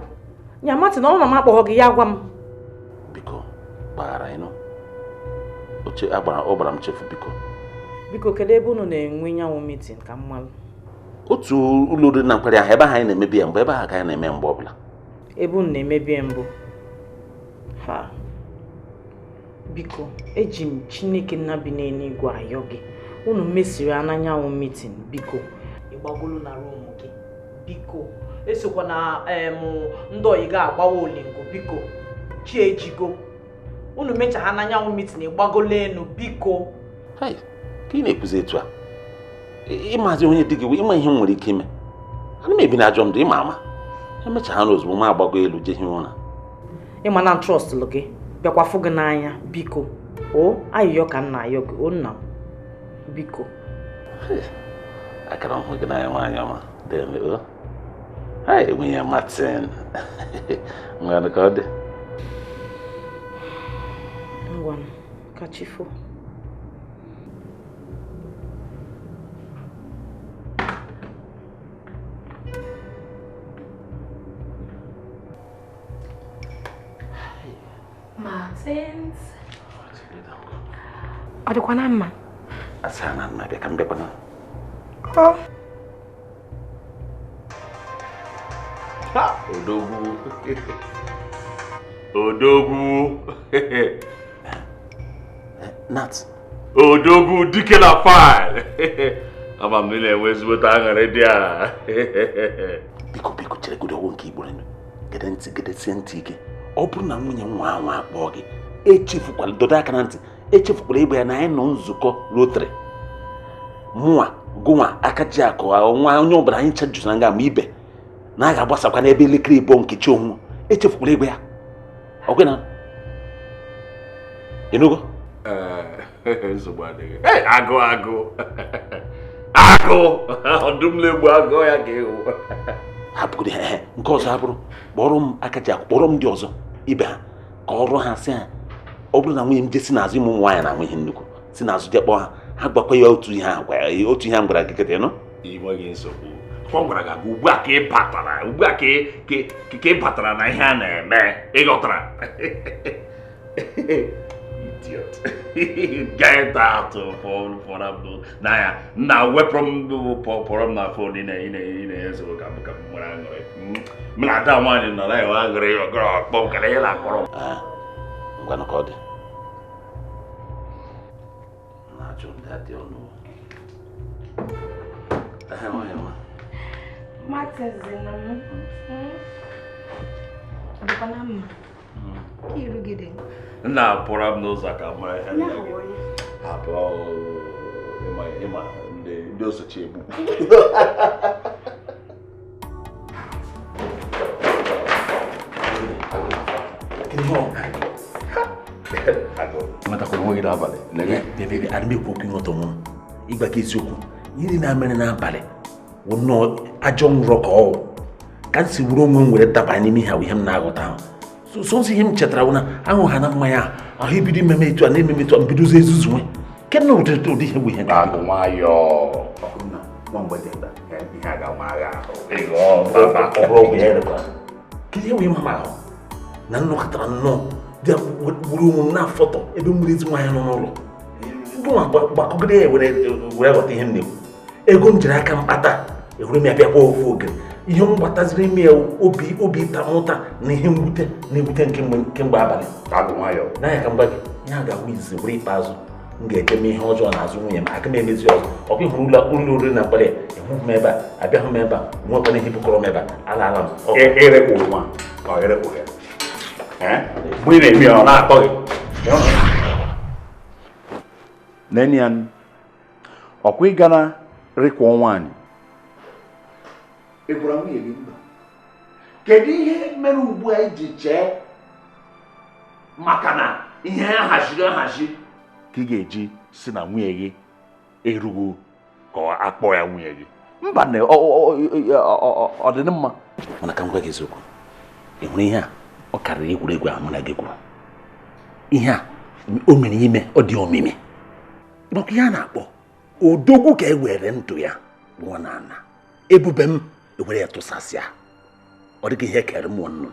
D: nya Martin, ọ na m akpọghọ gị ya gwa m.
E: Biko, gbaghara ịnụ. Ọ gbara m chefu biko.
D: Biko, kedu ebe unu na-enwe nyanwụ meeting ka m malụ?
E: Otu ụlọ oriri na nkwari ahụ ebe ahụ anyị na-emebi ya mbụ, ebe ahụ ka anyị na-eme mgbe ọbụla.
D: Ebe unu na-emebi ya mbụ. Ha. Biko, eji m Chineke nna bi n'eluigwe ayọ gị. Unu mesiri ananyanwụ meeting, biko. Ịgbagolu na room gị. Biko, esokwa na ndị oyi ga-agbawa olingo, biko. Chi ejigo. Unu mecha ha n'anyanwụ meeting, ịgbagolu enu, biko.
E: Hai, ka ị na-ekwuzi etu a? Ịmazi onye di gị, ịma ihe m nwere ike ime. Ana m ebi na ajọ ndụ, ịma ama. Emecha ha n'ozugbo ma agbago elu jee hie ụra.
D: Ịma na trọst lụ gị, bịakwa fụ gị n'anya, biko. O, ayịyọ ka m na-ayọ gị, o nna m. Biko.
E: Akara m hụ gị n'anya nwaanyị ọma. Deme o. Hai, nwunye Martin. Ngwanụ ka ọ dị.
D: Ngwanụ, ka chi fo.
J: Martins. Ọ dịkwa na mma?
E: Asa na mma bịa ka m bịakwana.
J: Ọ.
G: Ha! Odogwu. Odogwu.
E: Nat.
G: Odogwu dike na fine. Ama m na-enwe ezigbote aṅụrị dị a.
E: Biko biko chere godo ọgwụ nke Igbo nụ. Gede ntị gedesie ntị ike. Ọ bụrụ na nwunye nwa ahụ akpọọ gị, echefukwala, dodo aka na ntị, echefukwala ịgba ya na anyị nọ nzukọ Rotary. Mụnwa, gụnwa, Akajiakụ, nwa onye ọbụla anyị ncha jụrụ na nga ma ibe na a ga-agbasakwa n'ebe elekere 2 nke chi onwụ. Echefukwala ịgba ya. Ọ gị na ịnụgo?
G: Nsogbu adịghị. Agụ agụ. Agụ! Ọdụm na-egbu agụ ya ka ịhụ.
E: Hapụgodi ha, nke ọzọ abụrụ kpọrọ m Akajiakụ, kpọrọ m ndị ọzọ ibe ha ka ọrụ ha sị ha ọ bụrụ na nwunye m je si n'azụ ịmụ nwaanyị na ihe nnukwu si n'azụ je kpọọ ha, ha gwakwa ya otu ihe ahụ otu ihe m gwara gị kịta ịnụ.
G: Ị nweghị nsogbu. Ọ gwara gị ugbu a ka ị batara ugbu a ka ị batara na ihe a na-eme ị ghọtara. Idiot. Get out for na ya na wepụrụ m pụrụ m na fon ị na-ezo ka m nwere aṅụrị. M na ada nwaanyị nọ na-enwe aṅụrị ọgọrọ ọkpọ m kara ihe na-akọrọ m.
F: Ngwanụ ka ọ dị. Na-achọ ndị adị ọnụ.
G: Nna pụrụ m n'ụzọ ka mara ihe hapụ ịma ndị osochi egbu.
F: Nwetakwara onwe gị n'abalị. Ana m ekwu okwu ịghọta onwe m. Ịgwa gị eziokwu, ihe na-emere n'abalị wụ nnọọ ajọ nrọ ka ọ wụ. Ka m si wuru onwe m were daba n'ime ihe ihe m na-aghọta ahụ. Sọnsọ ihe m chetara wụ na ahụ ha na mmanya ahụ ebido imeme etu a na-ememe etu a mbidozi ezuzu nwe. Kedụ na ụdị ụdị ihe bụ ihe
G: na-agụ nwayọọ. Nwa mgbe dị nta, ihe a ga-ama agha ahụ.
F: Ọ bụrụ ọgwụ ya erekwa. Kedu ihe wụ ịma ahụ? Na nnọkọtara nnọọ dị gburu onwe m na-afọtọ ebe mmiri ezi nwaanyị nọ n'ụlọ. Gụnwa gbakọgide ya were ghọta ihe m na-ekwu. Ego m jiri aka m kpata ehuru m ya bịa ofu ogere. Ihe m gbataziri ime ya obi ịta m ụta na ihe mwute na-ewute kemgbe abalị. N'anya ka m gwa gị, ihe a ga-awụ izizi were ikpeazụ m ga-eje mee ihe ọjọọ n'azụ nwunye m aka m emezi ọzọ. Ọkwa ịhụrụ ụlọ oriri na mkparị ehụghị m ebe a, abịaghị m ebe a, nwekwana ihe bukọrọ m ebe a, alaala m.
G: Erekpụrụ nwa, ọ erekpụrụ ya. Mgbe ị na-eme ya ọ na-atọ gị. Nenian, ọkwa ị gara rịkwụọ nwaanyị. Ị gwara nwunye gị mba. Kedu ihe mere ugbu a iji chee maka na ihe ahaziri ahazi ka ị ga-eji si na nwunye gị erughị ka akpọ ya nwunye gị? Mba na ọ dị mma.
F: Mana ka m gwa gị eziokwu, ị hụrụ ihe a ọ karịrị egwuregwu ahụ mụ na gị gwuru. Ihe a o mere ime ọ dị omimi. Maka ihe a na-akpọ odogwu ka e were ndụ ya nwụọ n'ala. Ebube m ewere ya tụsasịa. Ọ dịghị ihe kere mụ nnụnụ.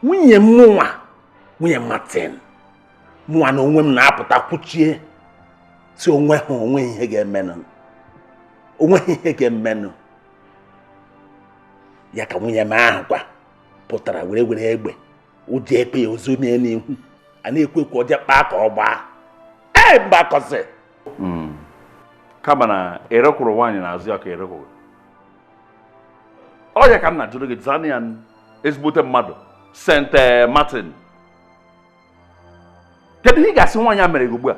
F: Nwunye m nwa, nwunye Martin, mụnwa na onwe m na-apụta kwuchie si onwe ha onwe ihe ga-emenụ. Onweghị ihe ga-emenụ. Ya ka nwunye m ahụ kwa pụtara were were egbe ụjọ ekpe ya ozu mie n'ihu. A na-ekwe ka ọ jee kpaa ka ọ gbaa. Ee, mba kọsị.
G: Kama na erekwuru nwaanyị n'azụ ya ka erekwuru. Ọ ya ka m na-ajụrụ gị Zanian ezigbote mmadụ St. Martin. Kedu ihe ị ga-asị nwaanyị a mere gị ugbu a?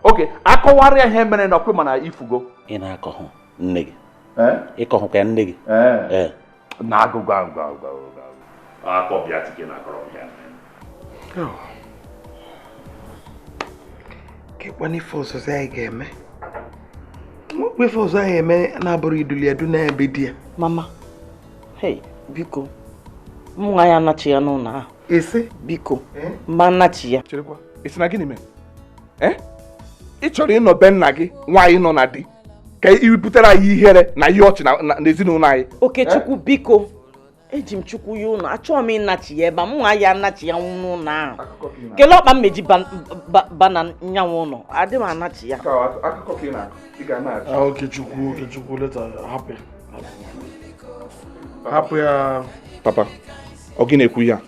G: Oke, akọwarịa ihe mere na ọkwe mana ifugo.
F: Ị na-akọhụ nne gị. Ịkọhụkwa ya nne gị.
G: Na agụgụ agụ agụ agụ. Akọ bịa tike na akọrọ m ya.
K: Kekwana ife ọzọzọ anyị ga-eme. Ife ọzọ anyị eme na-abụrụ iduli edu n'ebe di ya.
D: Mama, hey, biko, mụ nwa ya anachi ya n'ụlọ ahụ.
K: Esi?
D: Biko, mma anachi ya.
A: Cherekwa, esi na gịnị mere? Ị chọrọ ịnọ be nna gị nwaanyị nọ na di ka i butere anyị ihere na ihe ọchị na ezinụlọ anyị.
D: Okechukwu, biko, eji m Chukwu ya ụlọ, achọghị m ịnachi ya ebe a, mụ nwa ya anachi ya n'ụlọ ahụ. Kelee ọkpa m meji ba na nyanwụ ụlọ, adị m anachi ya.
A: Akụkọ ka ị na-akọ, ị ga na-achị.
C: Okechukwu, Okechukwu, leta, hapụ ya. Hapụ ya.
A: Papa, ọ gị na-ekwu ya?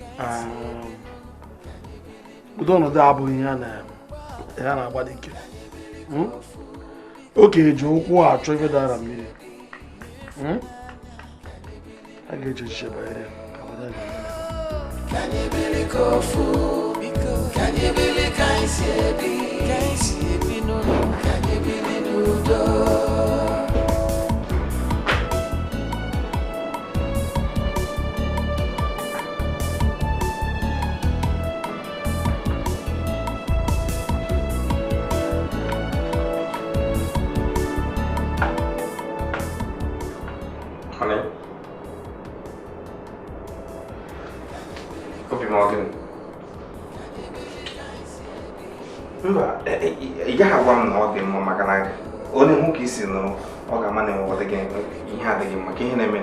C: Ụdị ọnọdụ abụghị ihe a na-agba dike. Okenye ji ụkwụ achọ ife dara mmiri. A ga-eche echiche banyere ya ka obodo anyị ga-eme.
K: Mba, ị gaghị agwa m na ọ dị mma maka na Onye hụ ka isi nọrọ ọ ga-ama na enwekọta gị ihe adịghị mma ka ihe na-eme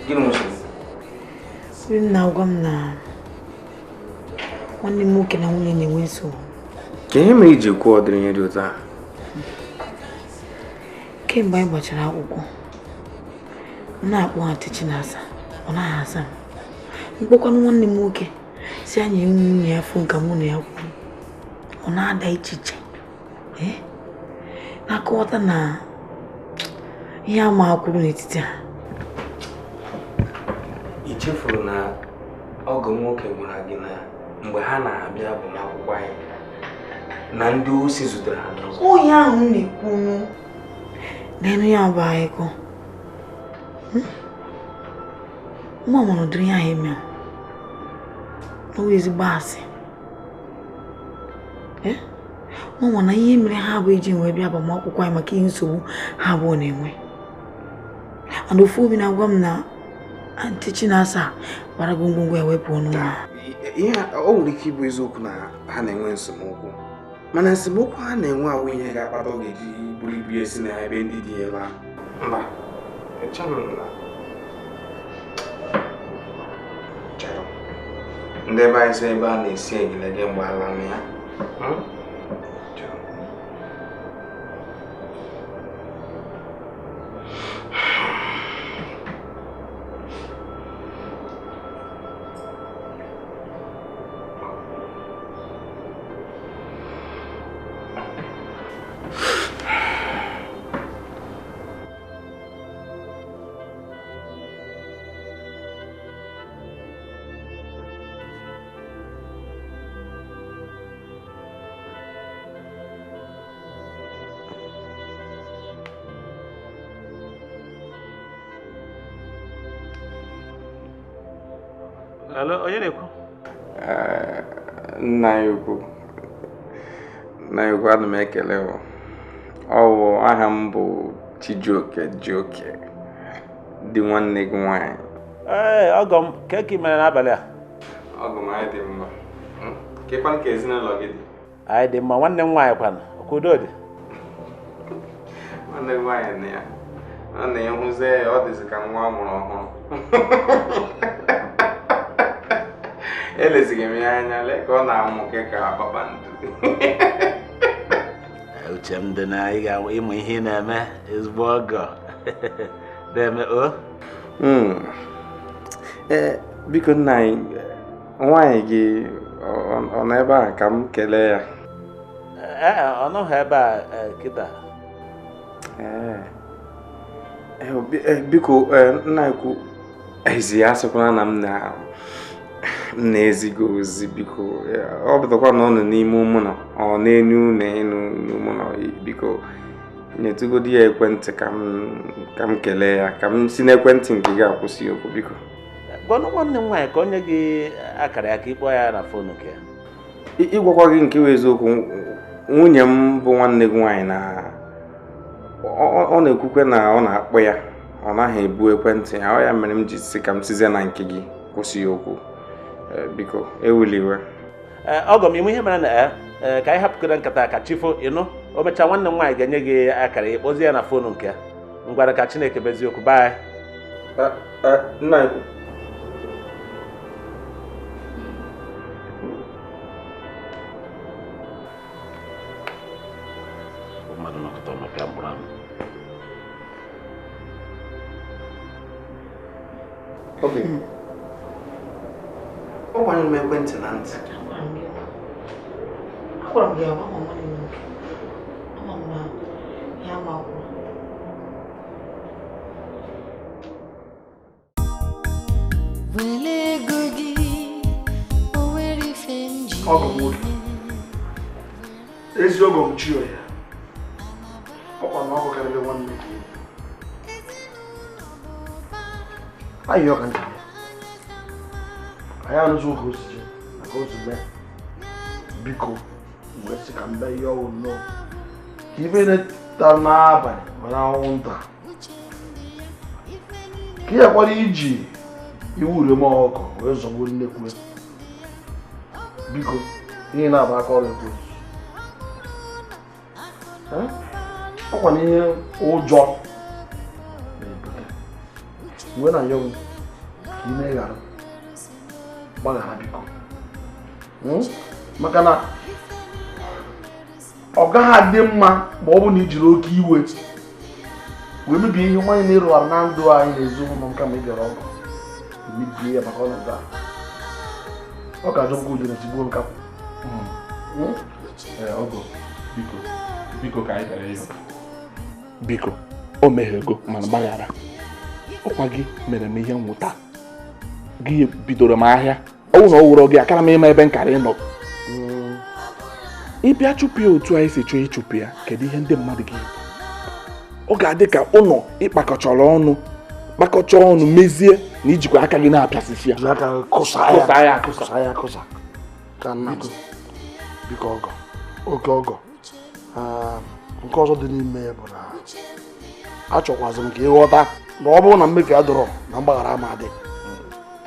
K: gịnị nsogbu?
J: Obi m na-agwa m na nwanne m nwoke na nwunye na-enwe nsogbu.
K: Ka ihe mere iji kwuo ọdịrị ihe dị otu a?
J: Kemgbe anyị gbachara akwụkwọ, m na-akpọ Aunty Chinasa, ọ naghị asa m. Mkpọkwanụ nwanne m nwoke si anyị nwunye ya fụ nka mụ na ya kwuru, ọ na-ada ichiche na-akọwata na ihe ama kwuru n'etiti ha.
K: I chefuru na ọgọ nwoke gwara gị na mgbe ha na-abịa agbamakwụkwọ anyị na ndị osi zutere ha n'ụzọ.
J: Onye ahụ m na-ekwu n'elu ya bụ akụkọ. Nwa mara ụdịrị ihe ahụ eme ọ bụ ezigbo asị. Nwa na ihe mere ha abụọ iji wee bịa agbamakwụkwọ anyị maka ihe nsogbu ha abụọ na-enwe. And ofu obi na-agwa m na Aunty Chinasa gbara ngwongwo ya wee pụọ n'ụlọ.
K: Ihe o nwere ike ịbụ eziokwu na ha na-enwe esemokwu, mana esemokwu ha na-enwe awụ ihe ga-akpata ọ ga-eji buru ibu esi na ebe ndị dị ebe ahụ. Mba, ndị ebe anyị si ebe a na-esi egilege mgbe ala na ya.
F: Hello, onye na-ekwu?
K: Nna ya ukwu, ana m ekele. Ọ bụ aha m bụ Chijioke Jioke, dị nwanne gị nwaanyị.
F: Ee, ọgọ m, ka ị mere n'abalị a?
K: Ọgọ m, anyị dị mma. Kekwanụ ka ezinụlọ gị dị?
F: Anyị dị mma, nwanne m nwaanyị kwanụ, ọkwa udo dị?
K: Nwanne m nwaanyị na ya, ọ na-ehụzie ya, ọ dịzị ka nwa a mụrụ ọhụrụ. Elezighị m ya anya, lee ka ọ na-amụke ka kpakpando.
F: Uche m dị na ị ga-ịmụ ihe ị na-eme ezigbo ọgọ. Na-eme o?
K: Ee, biko nna anyị, nwaanyị gị ọ nọ ebe a ka m kelee ya?
F: Ee, ọ nọghị ebe a kịta.
K: Ee, biko nna anyị kwu, ezi ya asịkwala na m na-ezi gị ozi, biko. Ọ bụtakwa na ọ nọ n'ime ụmụnọ, ọ n'enu na enu n'ụmụnọ, biko nyetụgodi ya ekwentị ka m kelee ya, ka m si n'ekwentị nke gị akwụsị okwu, biko.
F: Gwanụ nwanne m nwaanyị ka o nye gị akara ya ka ị kpọọ ya na foonu nke ya.
K: Ịgwakwa gị nke bụ eziokwu, nwunye m bụ nwanne gị nwaanyị na ọ na-ekwukwe na ọ na-akpọ ya, ọ naghị ebu ekwentị ya, ọ ya mere m ji sị ka m sizie na nke gị kwụsị ya okwu. Biko, ewuliwe.
F: Ọgọ m, ịmụ ihe mere na ka anyị hapụkọrọ nkata ka chifo ịnụ, o mechaa nwanne m nwaanyị ga-enye gị akara ya, kpọzie ya na foonu nke ya. Ngwara ka Chineke bụ eziokwu, bye.
K: Nna
F: mmadụ nọkọta ọmapịa mkpụrụ ahụ.
K: Obi, ọ gbanyere m ekwentị na ntị.
J: Agwara m gị agwa ma nwanne m nwoke, ama m na ya ama akwụkwọ.
C: Ọgọ m nwoke, ezi ọgọ m chio ya, ọkwa na ọgọ karịrị nwanne gị. Ayọ ka njem anyị arụzi ụka osisi maka otu mee, biko wee sị ka m bịa ihe ọwụ nnọọ ka ibe na-eta n'abalị mara anwụnta ka ihe kwara iji iwu urem ọkụ wee zọgbuo nnekwu. Biko, ihe na-agba aka ọrụ ekwensu. Ọkwa na ihe ụjọ na-ebute. Mgbe na ya ka ị na-eghara gbaghara biko. Maka na ọ gaghị adị mma ma ọ bụ na i jiri oke iwe wee mebie ihe nwaanyị na-ịrụghara na ndụ anyị na ezinụlọ nke ma ị bịara ọgụ mebie ya maka ọnọdụ a. Ọ ga-ajọkwa udo na tigbuo nkakwụ.
A: Ọgọ, biko, biko ka anyị bịara ịyọ. Biko, o meghego mana gbaghara. Ọkwa gị mere m ihe nwụta. Gị bidoro m ahịa. Ọ bụrụ na ọ wụrụ gị akara m ịma ebe nkara ịnọ. Ị bịa chụpụ ya otu anyị si chọọ ịchụpụ ya, kedu ihe ndị mmadụ gị? Ọ ga-adị ka ụlọ ịkpakọchọrọ ọnụ, kpakọcha ọnụ mezie na ijikwa aka gị na-apịasịsị ya.
C: Kụsa ya akụsa. Ka nna m. Biko ọgọ, oke ọgọ. Nke ọzọ dị n'ime ya bụ na achọkwazị m ka ị ghọta na ọ bụrụ na mmefu adọrọ na mgbaghara ama adị.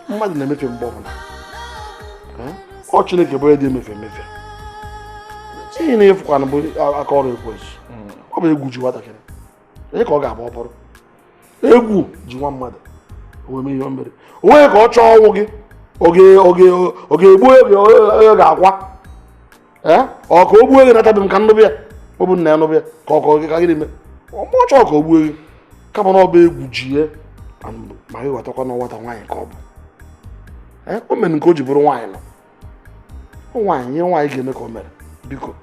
C: Mmadụ na-emefe mgbe ọbụla. Ọ Chineke bụ onye dị emefe emefe. Ihe na-efukwana bụ aka ọrụ ekwensu. Ọ bụ egwu ji nwatakịrị. Onye ka ọ ga-abụ ọ bụrụ? Egwu ji nwa mmadụ. O wee mee ihe o mere. O nweghị ka ọ chọọ ọnwụ gị. Ọ ga-egbu ego ga-akwa. Ọ ka o gbuo ego natabe m ka nnụbụ ya. Ọ bụ nna ya nụbụ ya ka ọ ka gịnị mee? Ọ chọọ ka o gbuo ego. Kama na ọ bụ egwu ji ya ma gị ghọtakwa na nwata nwaanyị ka ọ bụ. O mere nke o ji bụrụ nwaanyị nọ. Nwaanyị ihe nwaanyị ga-eme ka o mere. Biko.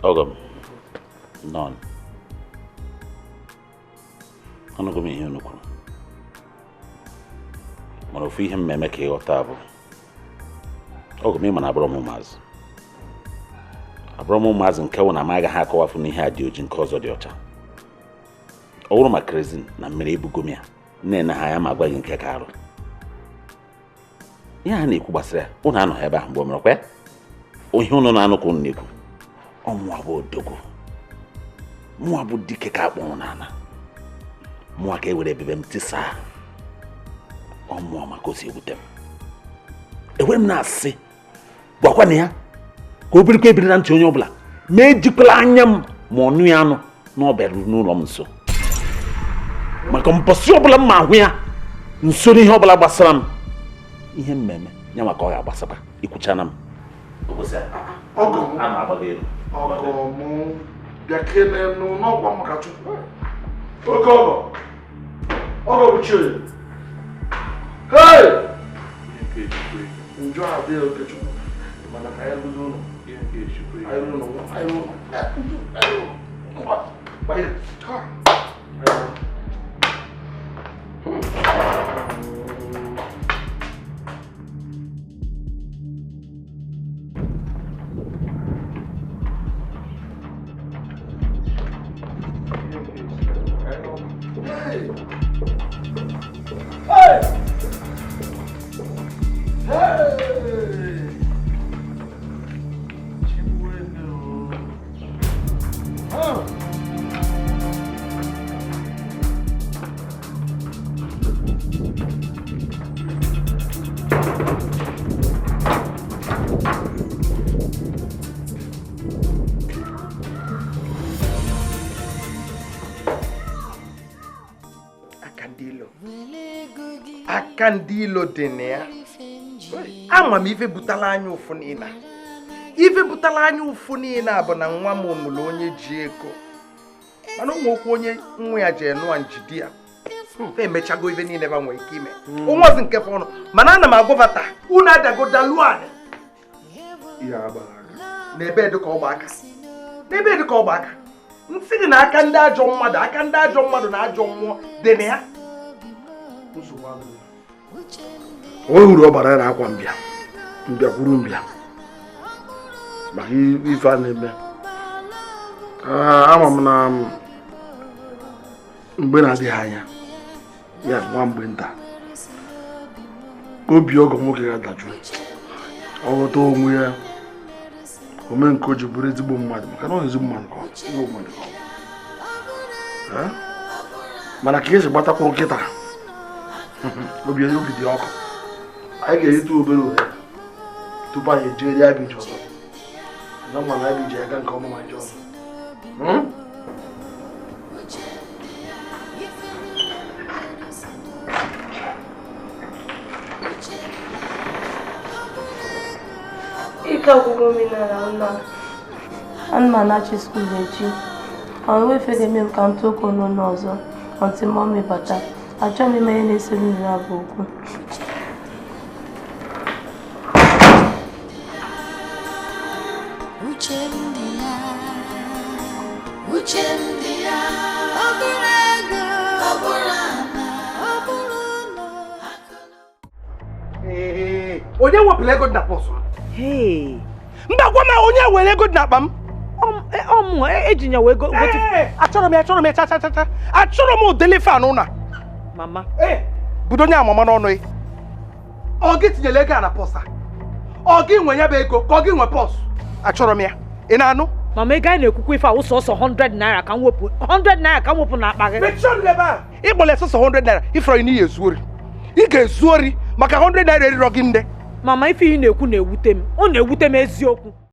F: Ọgọ m. Nọn. Anụgo m ihe unu kwuru. Mana ofu ihe mmemme ka ịghọta bụ ọgọ m ịma na abụrọ m ụmụazị. Abụrọ m ụmụazị nke wụ na m agaghị akọwafụ na ihe a dị oji nke ọzọ dị ọcha. Ọ bụrụ ma kerozin na mmiri ebugo m ya, nne ha ya ma agwa gị nke ka arụ. Ihe a na-ekwu gbasara ya, unu anọghị ebe ahụ mgbe o mere kwa ya? Ihe unu na-anụ ka unu na-ekwu. Ọ mụwa bụ odogwu. Mụwa bụ dike ka akpọrọ n'ala. Mụwa ka e were ebebe m tisaa. Ọ mụọ maka o si ewute m. Ewere m na-asị, gwakwana ya ka o birikwa ebiri na ntị onye ọbụla ma ejikwala anya m ma ọ nụ ya anụ na ọ bịaruru n'ụlọ m nso. Maka mbọsị ọbụla m ma ahụ ya nso n'ihe ọbụla gbasara m, ihe mmemme ya maka ọ ga-agbasakwa ikwuchana m.
C: Ọgọ
F: a na-agbago elu.
C: Ọgọ mụ bịa kenenu n'ọkwa maka Chukwu. Oke ọgọ. Ọgọ bụ Chioye. Hey! Njọ adịghị Okechukwu. Mana ka anyị rụzie ụlọ. Anyị rụrụ ụlọ. Anyị rụrụ ụlọ. Anyị rụrụ. Hey! Hey!
I: Aka ndị ilo dị na ya. Ama m ife butala anya ụfụ niile. Ife butala anya ụfụ niile bụ na nwa m nụrụ onye ji ego. Mana ụmụ okwu onye nwa ya ji nụa njidi ya. Fe emechago ife niile ba nwere ike ime. Onwezi nke fọnụ. Mana ana m agwọbata unu adago dalu anyị. N'ebe dị ka ọgba aka. N'ebe dị ka ọgba aka. Nsị gị na aka ndị ajọ mmadụ, aka ndị ajọ mmadụ na ajọ mmụọ dị na ya.
C: O uru ọ bara ya na akwa mbịa mbịa kwuru mbịa maka ife a na-eme. Ama m na mgbe na-adịghị anya ya nwa mgbe nta obi ọgọ nwoke ga-adajụ, ọ ghọta onwe ya, ome nke o ji bụrụ ezigbo mmadụ maka na ọ ezigbo mmadụ ka ọ mana ka esi gbatakwuru nkịta obi dị ọkụ. Anyị ga-erite obere ohere tupu anyị ejee ya bụ ije ọzọ. Na mma na ije aga nke ọma ma ije ọzọ.
L: Ike ọgwụgwụ m nara ụlọ a. Ana m anachi skuul echi. Ọ nwefe ga-eme m ka m tụọ ụkwụ n'ụlọ ọzọ ọtị mọmị bata. Achọghị m ime ihe na-esere unu abụ okwu.
M: Uche m dị ya, uche m dị ya, ọ bụrụ ego, ọ bụrụ ala, ọ bụrụ ụlọ.
I: Onye wepụrụ ego dị na pọsụ? Mba, gwa m onye were ego dị n'akpa m.
D: Ọmụ eji ya wee gote.
I: Achọrọ m ya, achọrọ m ya, cha cha cha cha. Achọrọ m ụdịrị fan ụna.
D: Mama.
I: Budo onye amama n'ọnụ ya. Ọ gị tinyere ego a na pọs a? Ọ gị nwe ya bụ ego ka ọ gị nwe pọs? Achọrọ m ya. Ị na-anụ?
D: Mama, ego anyị na-ekwukwa ife awụ sọsọ 100 naira ka m wepụ 100 naira ka m wepụ n'akpa gị.
I: Mechie ọnụ ebe a. Ị kpọrọ ya sọsọ 100 naira, ifere na ị ga-ezu ori. Ị ga-ezu ori maka 100 naira erirọ gị nde.
D: Mama, ife ị na-ekwu na-ewute m. Ọ na-ewute m eziokwu.